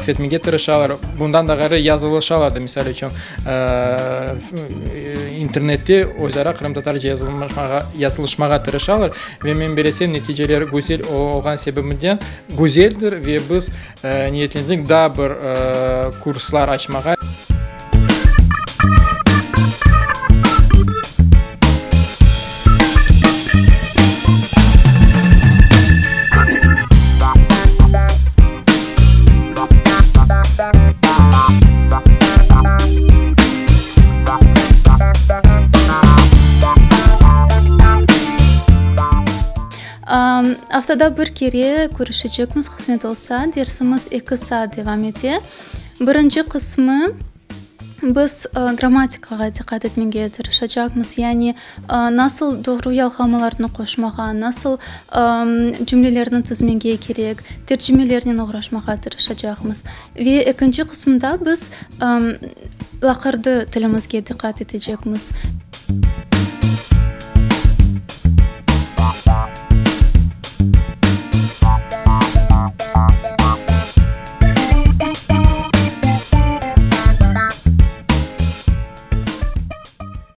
Laf etmege tırışalar. Bundan da ğayrı yazılışalar da, misal içün, internette özara qırımtatarca yazılışmağa tırışalar. Ve men bilesem, neticeler güzel olğan sebebinden, güzeldir ve biz niyetlendik daa bir kurslar açmağa. Aftada bir kere körüşecekmiz, qısmet olsa. Dersimiz eki saat devam ete. Birinci qısmı, biz grammatikağa diqqat etmege tırışacaqmız, yani nasıl doğru yalğamalarnı qoşmağa, nasıl cümlelerni tizmege kerek, tercimelernen oğraşmağa tırışacaqmız. Ve ekinci qısmında biz laqırdı tilimizge diqqat etecekmiz.